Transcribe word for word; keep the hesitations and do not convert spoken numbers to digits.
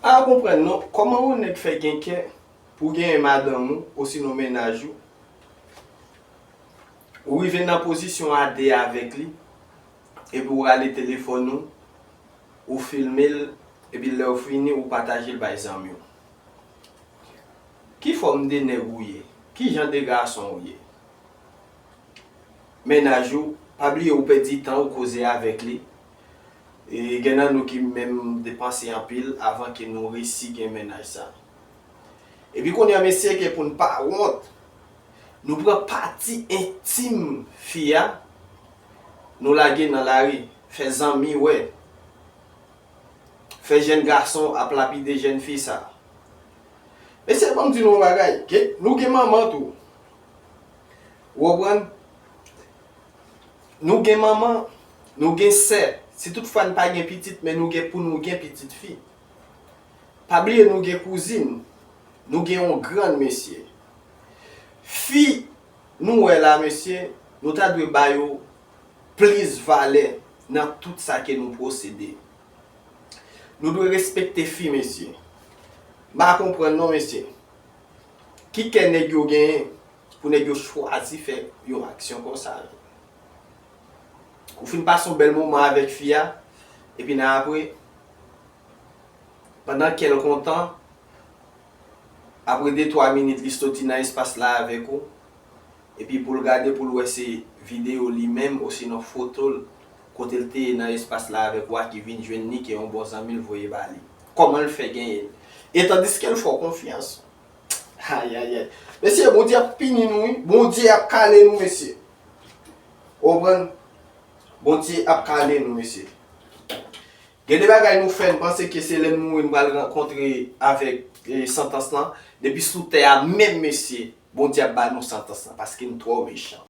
A konprann non, kòman yon nèg fè gen kè pou genyen madanm ou osinon mennaj ou, ou rive nan pozisyon a de avèk li, epi ou rale telefòn ou, ou filme l, epi lè w fini ou pataje l bay zanmi w. Ki fòm de nèg ou ye? Ki jan de gason ou ye? Mennaj ou, pa bliye ou pèdi tan ou koze avèk li. E gen nan nou ki menm depanse anpil avan ke nou resi gen mennaj sa. Epi kounye a mesye ke pou n pa wont, nou pran pati entim fi a, nou lage nan lari, fè zanmi wè. Fè jèn gason ap lapide jèn fi sa. Mesye, ban m di nou yon bagay, gen, nou gen manman tou. Ou konprann? Nou gen manman, nou gen sè. Si toutfwa n pa gen pitit, men nou gen pou nou gen pitit fi. Pa bliye nou gen kouzin, nou gen yon grann mesye. Fi nou wè la mesye, nou ta dwe ba yo plis valè nan tout sa ke nou posede. Nou dwe respekte fi mesye. M pa konprann non mesye. Ki kè nèg yo genyen pou nèg yo chwazi fè yon aksyon konsa? Ou fin pase yon bèl moman avèk fi a, epi nan apre, pandan kè l kontan, apre de twa minit li soti nan espas la avèk ou, epi pou l gade pou l wè se videyo li menm osinon foto l kote l te ye nan espas la avèk ou a ki vin jwenn li ke yon bon zanmi l voye ba li. Kòman l fè genyen l? E tandiske l fè w konfyans. Ayayay. Mesye, Bondye ap pini nou wi. Bondye ap kale nou mesye. Ou konprann? Bondye ap kale nou mesye. Gen de bagay nou fè, n panse ke se lè n mouri n pral rankontre avèk eh, santans lan. Depi sou tè a menm mesye, Bondye ap ba nou santans lan paske n twò mechan.